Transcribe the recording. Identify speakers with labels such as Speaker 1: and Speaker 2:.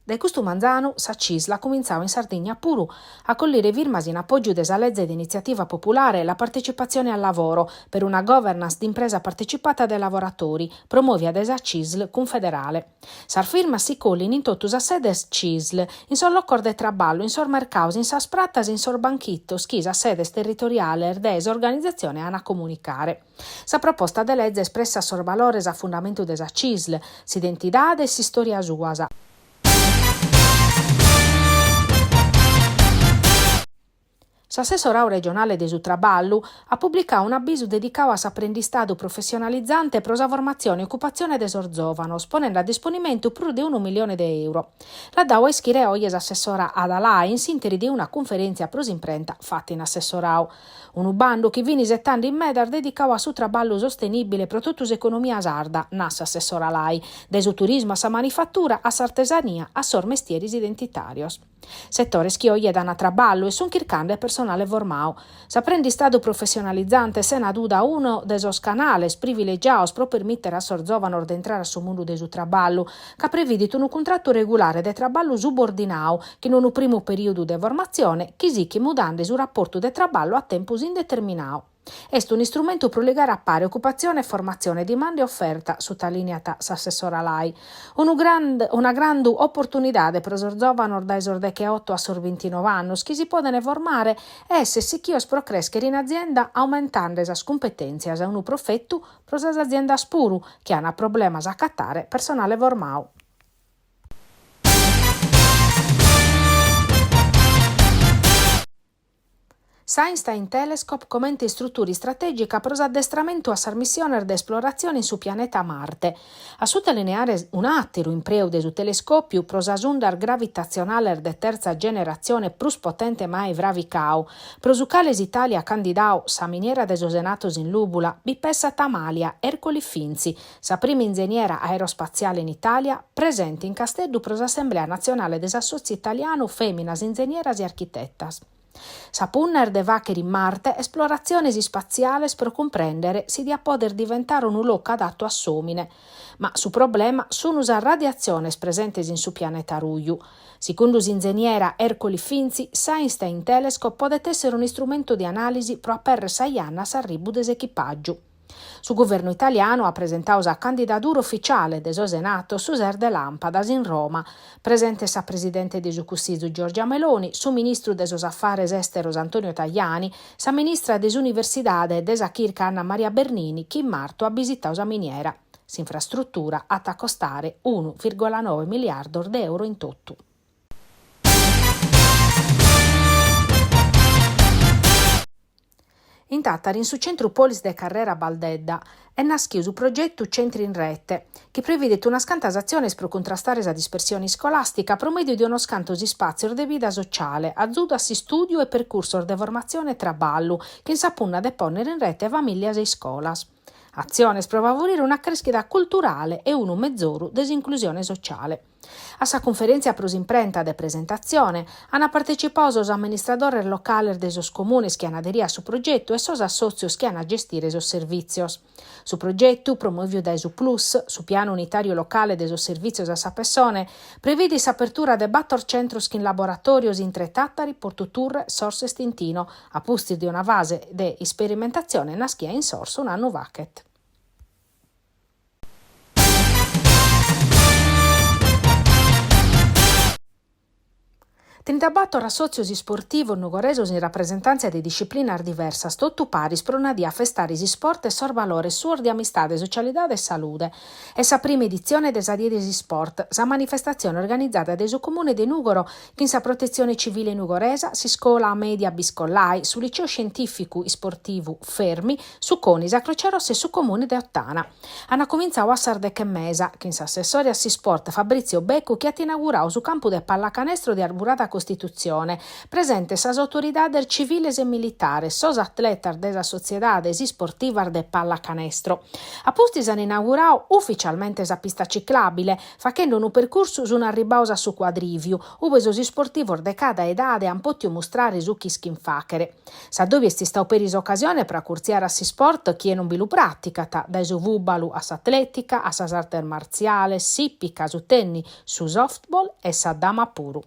Speaker 1: Dae custu manzanu sa Cisl at cumintzadu in Sardigna puru a collire firmas in apògiu de sa leze de initziativa populare La partecipazione al lavoro per una governance d'impresa partecipata dai lavoratori, promòvia dae sa Cisl cunfederale. Sas firmas si collin in totu sas sedes Cisl, in sos locos de traballu, in sos mercados, in sas pratas e in sos banchitos chi sas sedes territoriales de s'organizatzione an a comunicare. Sa proposta de leze espressat sos valores a fundamentu de sa Cisl, s'identidade e s'istòria suas. S'Assessoradu regionale de su Traballu at publicadu un'abisu dedicadu a s'aprendistadu professionalizante pro sa formatzione e ocupatzione de sos zòvanos, ponende a disponimentu prus de unu millione de euro. L'at dadu a ischire oje s'assessora Ada Lai in s'ìnteri de una cunferèntzia pro s'imprenta fata in assessoradu. Unu bandu chi fin isetende in medas dedicadu a su traballu sostenìbile pro totu s'economia sarda, nat s'assessora Lai, dae su turismu a sa manifatura, a s'artesania, a sos mestieris identitàrios. Setores chi oje dan traballu e sunt chircande personale formadu. S'aprendistadu professionalizante est sena duda unu de sos canales privilegiados pro permìtere a sos zòvanos de intrare a su mundu de su traballu, ca previdit unu cuntratu regulare de traballu subordinadu, chin unu primu perìodu de formatzione chi sichit mudande su raportu de traballu a tempus indeterminadu. Est un'istrumentu pro ligare a pare ocupatzione e formatzione, dimanda e oferta, sutalìniat s'assessora Lai. Unu una grandu oportunidade pro sos zòvanos dae sos decheoto a sos bintinoe annos chi si podent formare e èssere sichios pro crèschere in azienda aumentande sas cumpetèntzias, unu profetu pro sas aziendas puru, chi ant problemas a acatare personale formadu. S'Einstein Telescope comente istrutura istratègica pro s'addestramentu a sas missiones de esploratzione in su pianeta Marte. A sutalineare un'àteru impreu de su telescòpiu pro sas undas gravitatzionales de tertza generatzione prus potente mai fravicadu, pro su cale s'Itàlia at candidadu sa miniera de sos Enattos in Lùbula, bi pessat Amalia Ercoli Finzi, Sa prima inzeniera aerospatziale in Itàlia, presente in Casteddu pro s'Assemblea Natzionale de s'Assòtziu Italianu Fèminas Inzenieras e Architetas. Sa punna est de fàghere in Marte esploratziones ispatziales pro cumprèndere si diat pòdere diventare unu locu adatu a s'òmine. Ma su problema sunt sas radiatziones presentes in su pianeta ruju. Segundu s'inzeniera Ercoli Finzi, s'Einstein Telescope podet èssere un'istrumentu de anàlisi pro apèrrere sa janna a s'arribu de s'echipàgiu. Su guvernu italianu at presentadu sa candidadura uficiale de sos Enattos su ses de làmpadas in Roma. Presente sa presidente de su Cussizu Giorgia Meloni, su ministru de sos Afares Èsteros Antonio Tajani, sa ministra de s'Universidade e de sa Chirca Anna Maria Bernini chi in martu at bisitadu sa miniera. S'infrastrutura at a costare unu virgola noe miliardos de euro in totu. In Tàtari, in su centru Polis de carrera Baldedda, est nàschidu su progetu Centri in Rete, chi previdet unas cantas atziones pro cuntrastare sa dispersione iscolàstica pro mèdiu de unos cantos ispàtzios de vida sociale, azudu a s'istùdiu e percursos de formatzione e traballu, chin sa punna de pònnere in rete famìllias e iscolas. Atziones pro favorire una crèschida culturale e unu mezoru de s'inclusione sociale. A sa cunferèntzia pro s'imprenta de presentatzione ant partecipadu sos amministradores locales de sos comunes chi ant aderidu a su progetu e sos assòtzios chi ant a gestire sos servìtzios. Su progetu, promòvidu dae su Plus, su Pianu Unitàriu Locale de sos Servìtzios a sa Pessone, previdit s'apertura de bator centros chin laboratòrios intre Tàtari, Portu Turre, Sorso e Stintino, a pustis de una fase de isperimentatzione naschia in Sorso un'annu faghet. Trintabator assòtzios isportivos nugoresos in rapresentàntzia de disciplinas diversas totu paris pro una die a festare s'isport e sos valores suos de amistade, socialidade e salude. Est sa prima editzione de sa Die de s'isport, sa manifestatzione organizada dae su Comune de Nùgoro chin sa Protetzione Civile Nugoresa, s'Iscola Mèdia Biscollai, su Liceo Scientìficu Isportivu Fermi, su Coni, sa Croce Rossa e su Comune de Ottana. An comintzadu a sas deche e mesa, chin s'assessore a s'isport Fabrizio Beccu chi at inauguradu su campu de pallacanestro de Arburada. Costitutzione. Presentes sas autoridades civiles e militares, sos atletas de sas sotziedades isportivas de pallacanestro. A pustis an inauguradu uficialmente sa pista ciclàbile, Fachende unu percursu sun arribados a su cuadrìviu, ube sos isportivos de cada edade an pòtiu mustrare su chi ischin fàchere. S'addòbiu est istadu peri s'ocasione pro acurtziare a s'isport chie non bi lu pràticat, dae su fùbalu a s'atlètica, a sas artes martziales, s'ìpica, su tennis, su softball e sa dama puru.